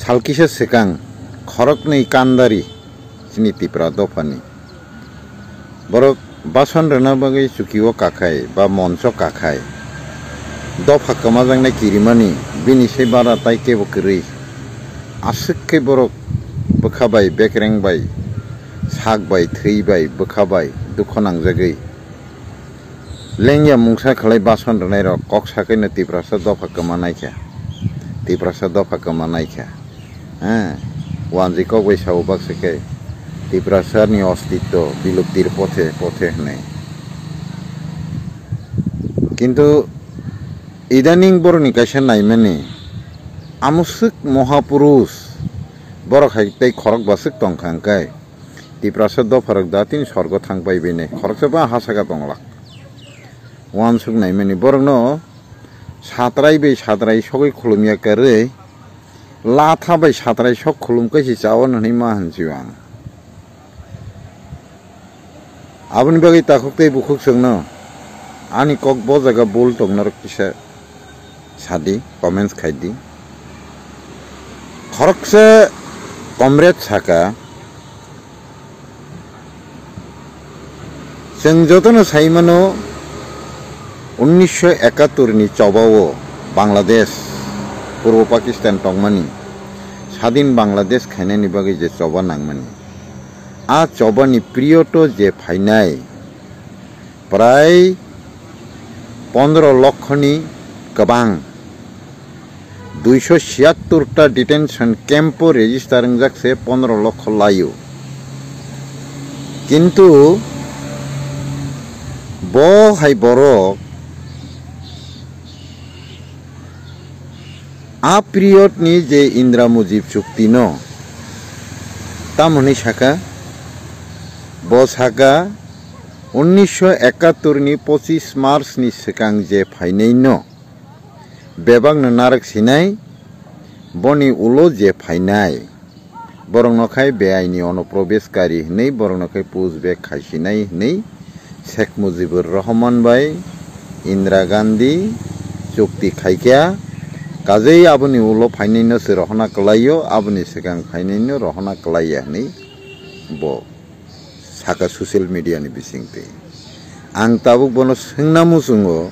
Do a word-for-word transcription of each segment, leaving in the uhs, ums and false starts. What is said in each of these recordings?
Salkisa swkang khoroknwi kandari chini Tipra dophani. Borok bason rwna bagwi chukio kakhai ba moncho kakhai. Dopha kwmajaknai kirimani bini se bara tai kebo kwrwi. Aswk khe borok bwkha bai, bekreng bai, sak bai, thwi bai, bwkha bai dukho nangjagwi. Lengya mungsa khlai bason rwnairok kok sakhaino Tiprasa dopha kwma naikha. Tiprasa dopha kwma naikha. Heh, wanjwi kok bai sao baksa khe Tiprasani ostitto biluptir pothe pothe hwnwi. Kintu idaning borokni kaisa naimani, amoswk mohapurush, borok hai tei khorok baswk tongkha hwnkhe, Tiprasa dopharok da tini sorgo thang pai bini khoroksa ba ha saka tonglak. Uansuk naimani borokno satrai bai satrai sogwi khulumya kwrwi, latha bai satrai sok khulum kaisi chao hwnwi ma hwnsi ang. Aboni bagwi takhuk tei bukhuk chwngno ani kok bo jaga bul tongna rok kisa sadi, comments khaidi. Khoroksa comrade saka, chwng jotono saimano, unnisho ekattor ni chobao Bangladesh, Purbo Pakistan tongmani, sadin Bangladesh khainani bagwi je choba nangmani. A chobani period o je phainai, prai pondro lokhoni kwbang, duiso siyattor ta detention camp o register wngjak se pondro lokho laio. Kintu bo hai borok a period ni je Indra Mujib chukti no tamo hwnwi saka, bo saka, unnisho ekattor ni pochis March ni swkang je phainai no bebak no narwk sinai, boni ulo je phainai, borok no khai beaini onoprobeshkari hwnwi, borok no khai pushback khaisinai hwnwi Sheikh Mujibur Rahman bai Indira Gandhi chukti khaikha. Kajei aboni ulo phainai no se rohona kwlaio, aboni swkang phainai no rohona kwlaiya hwnwi bo saka social media ni bisingtwi. Ang tabuk bono swngna muchungo,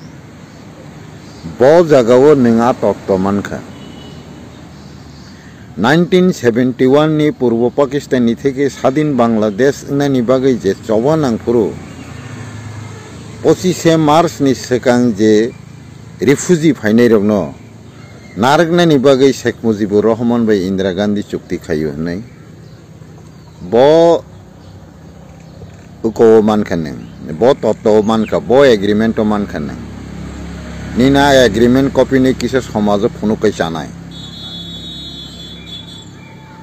bo jagao nwng a totto mankha? Nineteen seventy one ni Purbo Pakistan ni theke sadin Bangladesh wngnani bagwi je choba nangphuru, pochise March ni swkang je refugee phainairokno narwknani bagwi Sheikh Mujibur Rahman bai Indira Gandhi chukti khaio hwnwi. Bo uko o mankha nwng, bo totto o mankha, bo agreement o mankha nwng. Nini a agreement copy ni kisa somajo phunuk kai chanai.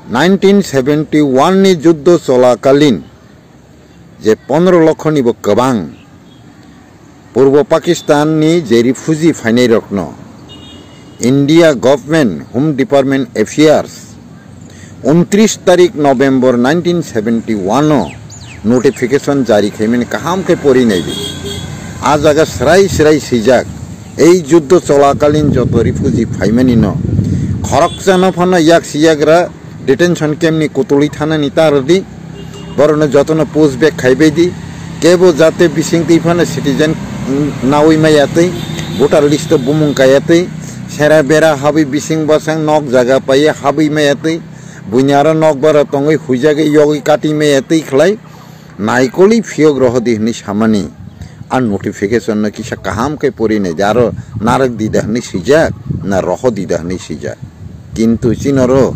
Nineteen seventy one ni juddo cholakalin je pondro lokho ni bo kwbang Purbo Pakistan ni je refugee phainai rokno India Government Home Department Affairs untris tarik November nineteen seventy one o notification jari khaimani kaham khe pori naibi. A jaga srai srai swijak, ei juddo cholakalin joto refugee phaimani no khoroksa no phano yak siyagra detention camp ni kutulwi thanani ta rwdi, borokno jotono push back khaibai di, kebo jate bising twi phano citizen, mm, nawi maya twi, voter list o bumung kaya twi, sera bera habwi bising bwsang nok jaga paiya habwi maya twi, buini aro nok bara tongwi huijagwi yogwi kati maya twi khlai, naikolwi phiyok rohodi hwnwi samani. A notification no kisa kaham khe pori nai di, aro narwk di da hwnwi swijak, na roho di da hwnwi swijak. Kintu chini oro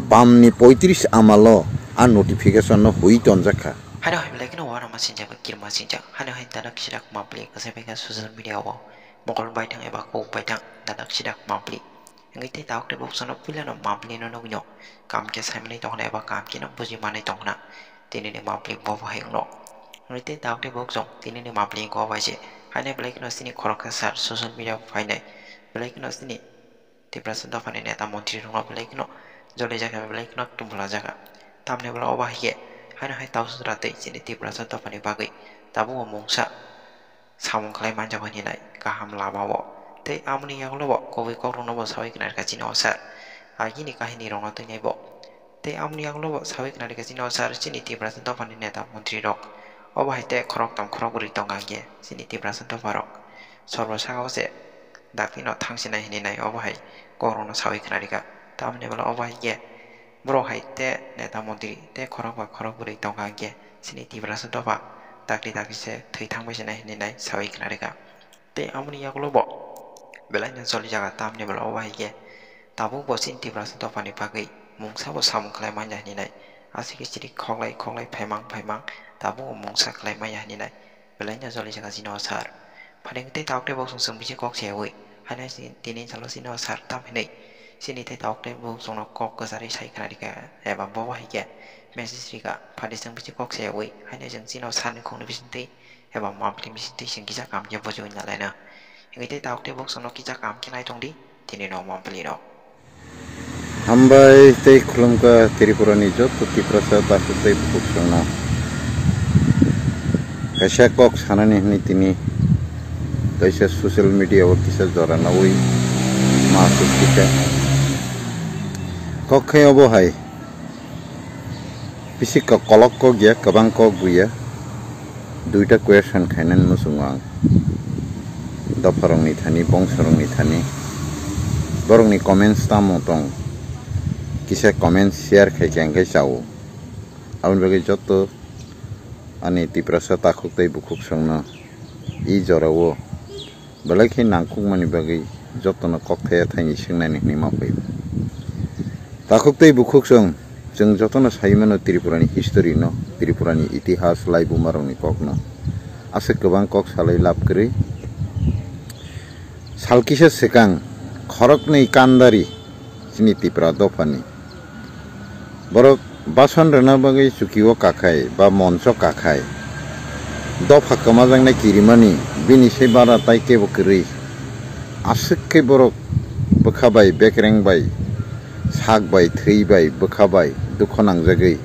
bamni poitris amalo a notification no hui tonjak kha. Haino hai belai kheno uanama sinjak, kirima sinjak. Haino hai danak sidak mapli kwsai bai kha social media o mokol baithang eba kok baithang danak sidak mapli. Wngwi tei tabuk tei bukchano puilano mapli no nugwino kam khe saimanwi tongkhna eba kam khe no bujimanwi tongkhna. Tinini mapli bo bo hai wngno. Wngwi tei tabuk tei bukchong tinini mapli go bai se. Haino belai kheno chini khoroksa sar social media phainai. Belai kheno chini Tiprasa dophani neta montri rokno belai kheno jolai jakha, belai kheno tumbula jakha. Tamni bwla obo hai khe haino hai tausutra tei chini Tiprasa dophani bagwi tabukbo mungsa samung khlai manjak hwnwi nai kaham lama o. Tei amoni yagulo bo kubui kokrokno bo saui khnarkha chini o sir. agini kahini rokno twi nai bo. Tei amoni yagulo bo sawi khna rikha chini o sir chini Tiprasa dophani neta montri rok. Obo hai te khorok tom khorok bwrwi tongkha hinkhe chini Tiprasa dopha rok sorbo saka o se dakti no thang sinai hinwi nai obo hai kok rokno sawi khna rikha. Tamoni bwla obo hai khe borok hai te neta montri tei khorok ba khorok bwrwi tongkha hinkhe chini Tiprasa dopha dakti dakti se thwi thang bai sinai hinwi nai sawi khna rikha. Tei amoni yagulo bo belai no choli jaga tamni bwla obo hai khe tabuk bo chini Tiprasa dophani bagwi mungsa bo samung khlai manya hinwi nai. Aswk khe chiri khoklai khoklai phaimang phaimang tabuk bo mungsa khlai manya hinwi nai. Belai no choli jaga chini o sir. Phaidi tei tabuk tei bo chwng chwng bisi kok sayawi. Haino si-, tini salo chini o sir tam hinwi. Chini tei tabuk tei bo chwngno kok kwcharwi sai khna rikha eba bobo hai khe message rikha. Phaidi chwng bisi kok sayawi. Haino chwng chini o sir ni khokni bisingtwi eba monthly bisingtwi chwng kisa kam khe bujiwi nalaina. Hingke tei tabuk tei boksono kisa kam khe nai tongdi, tini no monthly rok. Hambai tei khulumkha Tripura ni joto Tiprasa takhuk tei bukhuk songno. Kaisa kok sanani hwnwi tini kaisa social media o kisa jora nawi ma aswk kisa kok khe obo hai. Bisi kok-, kolok kok ya, kwbang kok buya. Duita question khainani muchungo ang. Dopharokni thani, bongsorokni thani. Borokni comments tamo tong? Kisa comments share khai khe ang khe chao. Aboni bagwi joto ani Tiprasa takhuk tei bukhuk songno i jorao belai khe nangkukmani bagwi jotono kokthai thaini swngnani hwnwi ma phaio. Takhuk tei bukhuk chwng, chwng jotono sai mano Tripurani history no, Tripurani itihas, laibumarokni kokno. Aswk kwbang kok salai lab kwrwi. Sal kisa swkang khoroknwi kandari chini Tipra dophani. Borok bason rwna bagwi chukio kakhai ba moncho kakhai. Dopha kwmajaknai kirimani bini se bara tai kebo kwrwi. Aswk khe borok bwkha bai, bekreng bai, sak bai, thwi bai, bwkha bai dukho nangjagwi.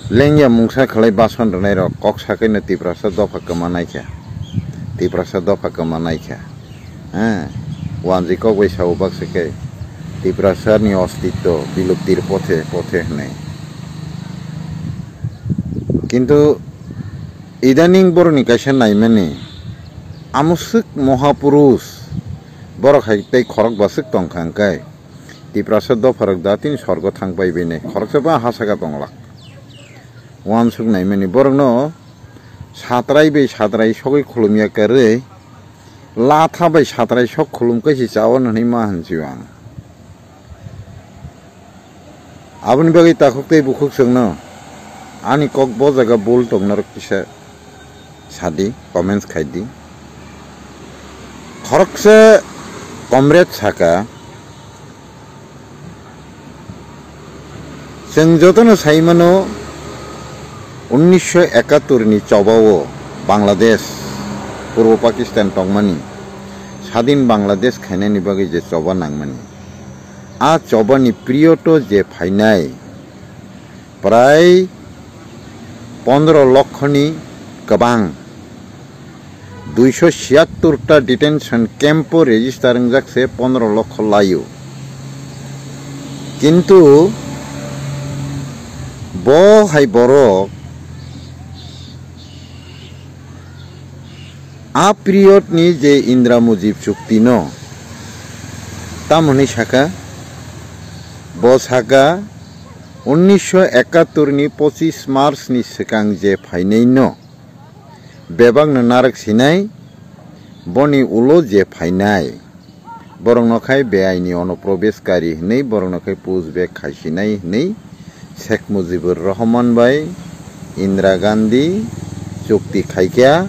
Lengya mungsa khlai bason rwnairok kok sakhaino Tiprasa dopha kwma naikha. Tiprasa dopha kwma naikha. He, wanjwi kok bai sao baksa khe Tiprasani ostitto biluptir pothe pothe hwnwi. Kintu idaning borokni kaisa naimani amoswk mohapurush borok hai tei khorok baswk tongkha hwnkhe Tiprasa dopharok da tini sorgo thang pai bini khoroksa ba ha saka tonglak. Wansuk naimani borokno satrai bai satrai sogwi khulumya kwrwi, latha bai satrai sok khulum kaisi chao nwnwi ma hwnsi ang. Aboni bagwi takhuk tei bukhuk chwngno ani kok bo jaga bul tongna rok kisa sadi, comments khaidi. Khoroksa comrade saka, Chwng jotono sai mano, unnisho ekattor ni choba o Bangladesh, Purbo Pakistan tongmani, sadin Bangladesh khainani bagwi je choba nangmani, a choba ni period o je phainai, prai pondro lokho ni kwbang. Duiso siyattor ta detention camp o register wngjak se pondro lokho laio. Kintu bo hai borok a period ni je Indra Mujib chukti no tamo hwnwi saka, bo saka unnisho ekattor ni pochis March ni swkang je phainai no, bebakno narwk sinai, boni ulo je phainai, borokno khai beaini onoprobeskari hwnwi, borokno khai pushback khaisinai hwnwi Sheikh Mujibur Rahman bai Indira Gandhi chukti khaikha,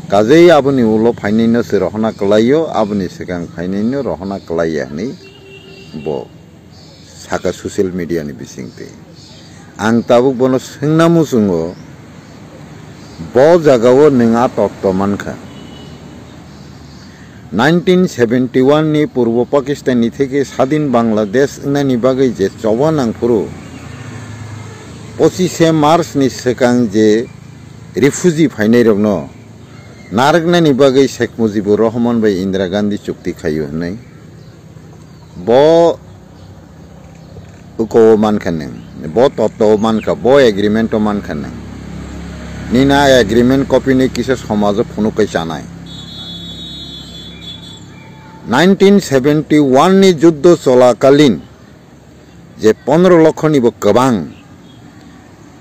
kajei aboni ulo phainaino se rohona kwlaio, aboni swkang phainaino rohona kwlaiya hwnwi bo saka social media ni bisingtwi. Ang tabuk bono swngna muchungo, bo jagao nwng a totto mankha? Nineteen seventy one ni Purbo Pakistan ni theke sadin Bangladesh wngnani bagwi je choba nangphuru, pochise March ni swkang je refugee phainairokno narwknani bagwi Sheikh Mujibur Rahman bai Indira Gandhi chukti khaio hwnwi. Bo Uko o mankha nwng, bo totto o mankha, bo agreement o mankha nwng. Nini a agreement copy ni kisa somajo phunuk kai chanai. Nineteen seventy one ni juddo cholakalin je pondro lokho ni bo kwbang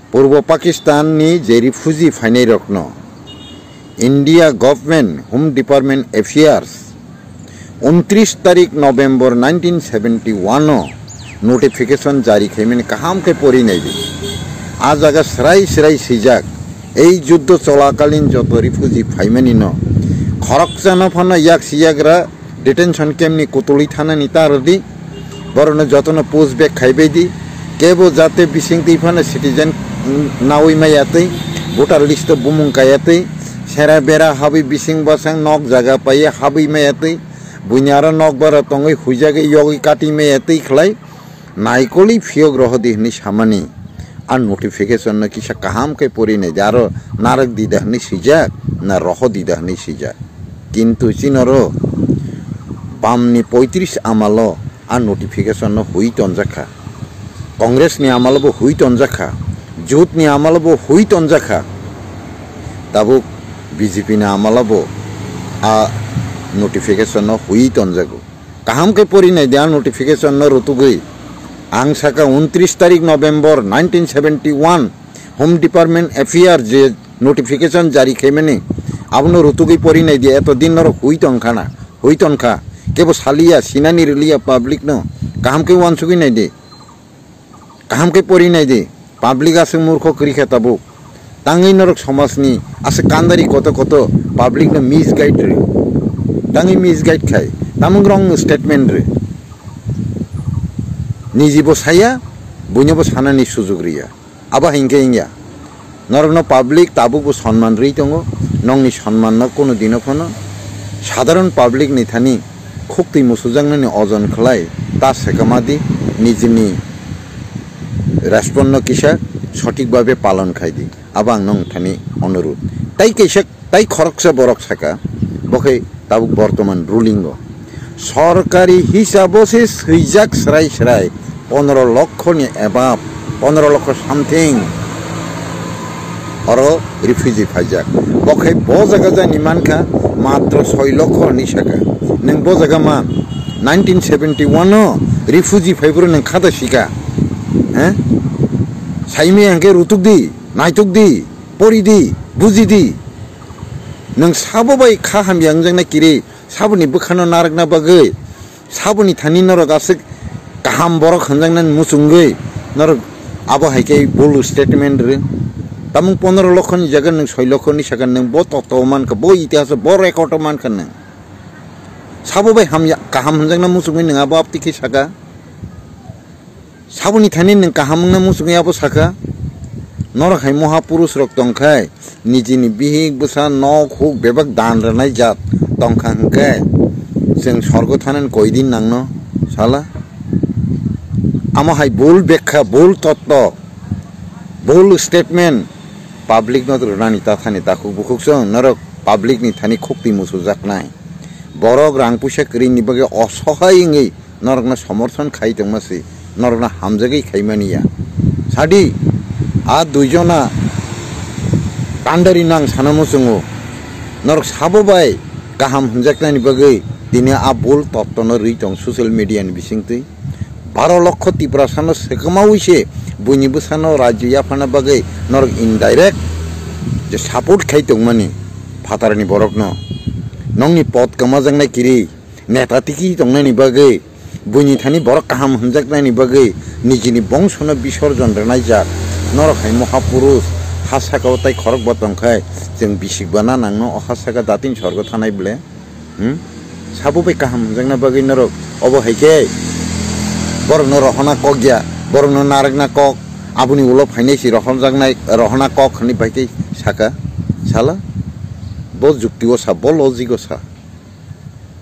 Purbo Pakistan ni je refugee phainai rokno India Government Home Department Affairs untris tarik November nineteen seventy one o notification jari khaimani kaham khe pori nai di. A jaga srai srai swijak, ei juddo cholakalin joto refugee phaimani no khoroksa no phano yak siyagra detention camp ni kutulwi thanani ta rwdi, borokno jotono push back khaibai di, kebo jate bising twi phano citizen nawi maya twi, voter list o bumung kaya twi, sera bera habwi bising bwsang nok jaga paiya habwi maya twi, buini aro nok bara tongwi huijagwi yogwi kati maya twi khlai, naikolwi phiyok rohodi hwnwi samani. A notification no kisa kaham khe pori nai di, aro narwk dida hwnwi swijak, na roho dida hwnwi swijak. Kintu chinoro bamni poitris amalo a notification no hui tonjak kha, Congress ni amalo bo hui tonjak kha, jut ni amalo bo hui tonjak kha, tabuk B J P ni amalo bo a notification no hui tonjago. Kaham khe pori nai di a notification no rutugwi. Ang saka untris tarik November nineteen seventy one Home Department F I R je notification jari khaimani, abono rutugwi pori nai di, eto din norok hui tongkha na, hui tongkha, kebo saliya, sinani rwliya public no, kaham khe uansugwi nai di. Kaham khe pori nai di, public aswk murkho kwrwi kha tabuk. Tangwi norok somajni aswk kandari koto koto public no misguide rw. Tangwi misguide khai, tamung wrong statement rw. Niji bo saya, buino bo sanani sujug riya. Abo hinkhe wngya. Norokno public tabukbo sonman rwi tongo, nokni sonmanno kunu dino phano sadharon public ni thani khuktwi musujaknani ojon khlai ta sekama di, nijini respond no kisa sothik babe palon khai di, abo ang nong thani onurud. Tai kaisa, tai khoroksa borok saka, bo khe tabuk bortoman ruling o. Sorkari hisabo se swijak srai srai pondro lokho ni above, pondro lokho something oro refugee phaijak. Bo khai bo jaga jani mankha matro soi lokho hinwi saka. Nwng bo jaga man nineteen seventy one o refugee phaiphuru nwng khata sika. He? Saimaya hwnkhe rutuk di, naituk di, pori di, buji di. Nwng sabo bai kha hamya wngjaknai kiri, saboni bwkhano narwkna bagwi, saboni thani norok aswk kaham borok hwnjaknani muchungwi norok abo hai khe bold statement rw. Tamung pondro lokho ni jaga nwng soi lokho ni saka, nwng bo totto mankha, bo itihaso, bo record o mankha nwng. Sabo bai hamya, kaham hwnjakna muchungwi nwng abo abtwi khe saka. Saboni thani nwng kaham wngna muchungwi abo saka, norok hai moha purush rok tongkhai, nijini bihik bwsa nok huk bebak dan rwnai jat tongkha hwnkhe, chwng sorgo thanani koidin nangno sala? Amo hai bul bekha, bul totto, bul statement public no rwnani ta thani takhuk bukhuk chwng norok public ni thani khuktwi musujaknai. Borok rang puisa kwrwini bagwi osohai wngwi norokno somorthon khai tongma se, norokno hamjagwi khaimani ya. Sadi, a duijona kandari nang sana muchungo, norok sabo bai kaham hwnjaknani bagwi tini a bul tottono rwi tong social media ni bisingtwi. Baro lokho Tiprasano swkamawi se buini bwsano rajyo yaphana bagwi norok indirect je support khai tongmani phatarni borokno. Nokni pot kwmajaknai kiri, neta tiki tongnani bagwi, buini thani borok kaham hwnjaknani bagwi, nijini bongsono bisorjon rwnaijak. Norok hai mohapurush, ha sakao tai khorokbo tongkhai, chwng bisikbana nangno o ha saka datin sorgo thanai ble? Hmm? Sabo bai kaham hwnjakna bagwi norok obo hai khe borokno rohorna kok ya, borokno narwkna kok, aboni ulo phainai si rohorjaknai, rohorna kok hwnwi bai tei saka, sala? Bo jukti o sa, bo logic o sa.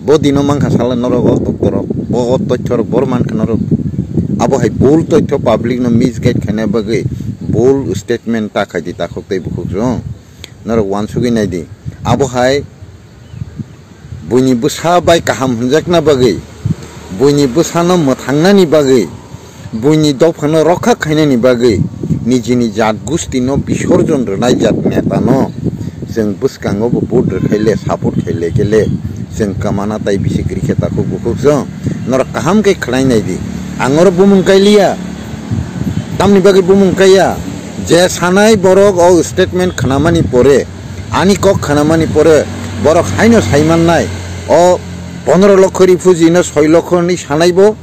Bo dino mankha sala norok o totto rok, bo o totto rok bor mankha norok. Abo hai bul totto public no misguide khaina bagwi bul statement ta khai di takhuk tei bukhuk rok. Norok uansugwi nai di. Abo hai buini bwsa bai kaham hwnjakna bagwi, buini bwsano mwthangnani bagwi, Buini dophano rokha khainani bagwi nijini jat gustino bisorjon rwnai jat netano chwng bwskango bo vote rwkhaile, support khaile kele chwng kwmana tai bisi kwrwi khe takhuk bukhuk chwng. Norok kaham khe khwlai nai di. Ang oro bumung kailiya. Tamni bagwi bumung kaiya? Je sanai borok o statement khnamani pore, ani kok khnamani pore borok haino saimannai, o pondro lokho refugee no soi lokho hinwi sanai bo.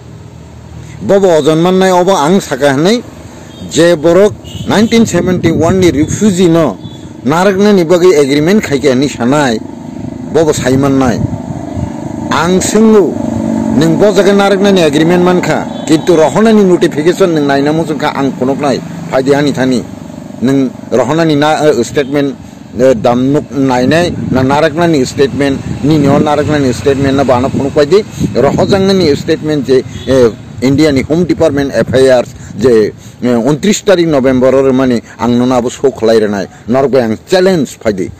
Bobo ojon mannai, obo ang saka hinwi, je borok nineteen seventy one ni refugee no narwknani bagwi agreement khaikha hinwi sanai, bobo saimannai. Ang swngo, nwng bo jaga narwknani agreement mankha, kintu rohornani notification nwng naina muchungkha, ang phunuknai, phaidi ani thani. Nwng rohornani na, eh, statement, eh, dam nuk nainai, na narwknani statement, nini o narwknani statement no bo ano phunuk paidi, rohorjaknani statement je, eh, India ni Home Department F I Rs je, eh, untris tarik November o rwmani ang nono abo show khlai rwnai, norok bai ang challenge phaidi,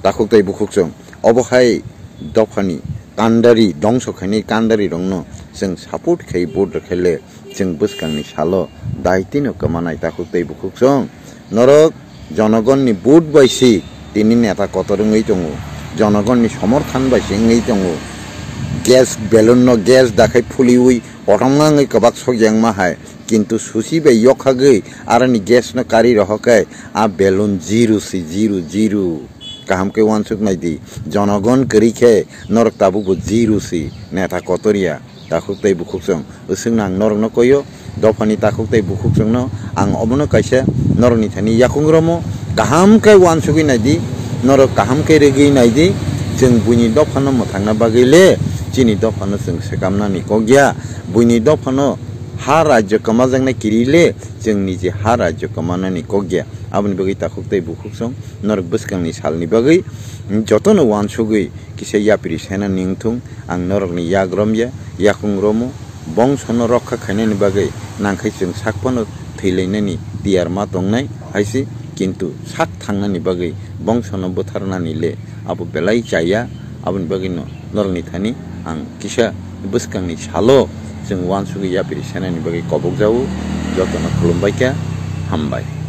takhuk tei bukhuk chwng. Obo hai dophani kandari, dongso khainai kandari rokno chwng support khai vote rwkhaile, chwng bwskangni salo daitino kwmanai takhuk tei bukhuk chwng. Norok jonogonni vote bai si tini neta kotor wngwi tongo, jonogonni somorthan bai si wngwi tongo. Gas balloon no gas dakhai phuliwi kotomma wngwi kwbak sokyangma hai, kintu susi bai yokhagwi aroni gas no kari rohokai a balloon zero si, zero, zero. Kaham khe uansuk nai di, jonogon kwrwi khe norok tabukbo zero si, neta kotor ya. Takhuk tei bukhuk chwng, bwswkno ang norokno koio, dophani takhuk tei bukhuk chwngno ang omono kaisa norokni thani yakung romo, kaham khe uansugwi nai di, norok kaham khe rwgwi nai di, chwng buini dophano mwthangna bagwi le chini dophano chwng swkamnani kok ya, buini dophano ha rajyo kwmajaknai kiri le chwng niji ha rajyo kwmanani kok ya, aboni bagwi takhuk tei bukhuk chwng norok bwskangni salni bagwi jotono uansugwi kisa yapri sena ning thung, ang norokni yak rom ya, yakung romo, bongsono rokha khainani bagwi nangkhai chwng sak phano thwilainani tiyar ma tongnai hai se, kintu sak thangnani bagwi bongsono butharnani le abo belai chaya, aboni bagwino norokni thani ang kisa bwskangni salo chwng uansugwi yapri senani bagwi kobokjago, jotono khulumbai kha, hambai.